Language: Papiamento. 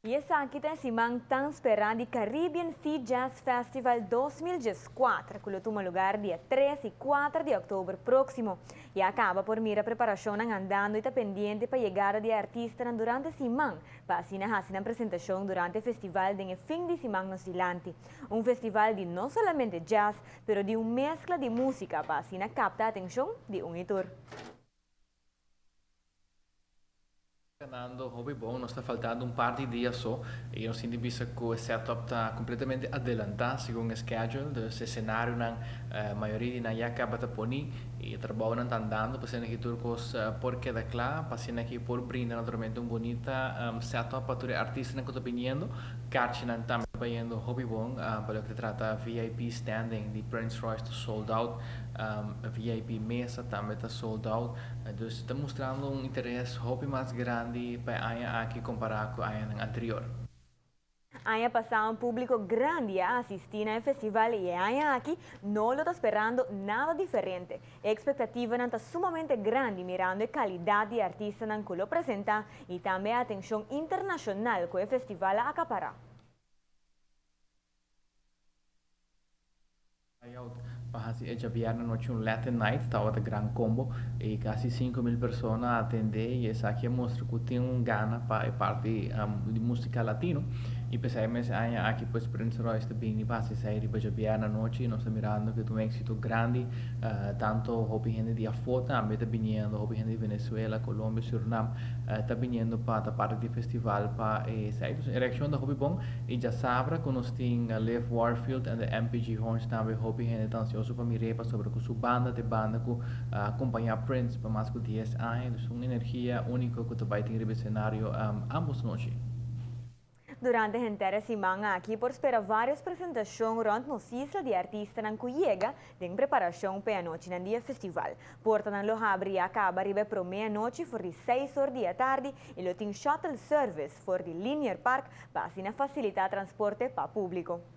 Y esaki ta e siman tan spera di Caribbean Sea Jazz Festival 2014, cu lo tuma lugar dia 3 y 4 di october proximo. Ya caba por mira preparacion andando y ta pendiente pa yegada di artista durante siman, pa asina haci nan presentacion durante e festival den fin di siman nos dilanti. Un festival di no solamente jazz, pero di un mezcla di musica pa asina capta atencion di un y tur. Canando hopi bon, nos ta faltando un par di dia so y nos tin di bisa cu e setup ta completamente adelanta segun e schedule, dus escenarionan mayoria di nan ya caba ta poni y e trabounan ta andando pa asina ki tur cos por keda cla, pa asina ki por brinda naturalmente un bunita setup pa tur e artistanan cu ta biniendo. Carchinan tambe ta bayendo hopi bon, pa loke ta trata VIP standing di Prince Royce ta sold out, VIP mesa tambe ta sold out. Dus ta mustrando un interes hopi mas grandi pa e aña aki kompará ku añanan anterior. Aña pasá un públiko grandi a asistí na e festival i e aña aki no lo ta sperando nada diferente. E ekspektativanan ta sumamente grandi mirando e kalidat di artistanan ku lo presentá i tambe e atenshon internashonal ku e festival a akapará. Layout pa hasi e djabièrnè nochi un Latin Night tabata gran combo y casi 5000 persona a atende y esaki a mustra cu tin un gana pa e parti di musica latino y p'esei mes e aña aki pues Prince Royce ta bini pa hasi esei riba djabièrnè anochi y nos ta mirando cu ta un exito grandi tanto hopi hende di afo tambe ta biniendo, hopi hende di Venezuela, Colombia, Surinam ta biniendo pa ta parti di e festival pa esei. Dus e reaccion ta hopi bon y djasabra cu nos tin Liv Warfield and the MPG Horns tambe hopi hende ta ansioso pa mir'é pasobra cu su banda ta e banda cu a acompaña Prince pa mas cu dies aña. Dus un energia unico cu ta bay tin riba e scenario ambos nochi. Durante henter e siman aki por spera varios presentacion rond nos isla di artistanan cu yega den preparacion p'e anochinan di e festival. Portanan lo habri ya caba riba e prome anochi for di seis or di atardi y lo tin shuttle service for di Linear Park pa asina facilita transporte pa publico.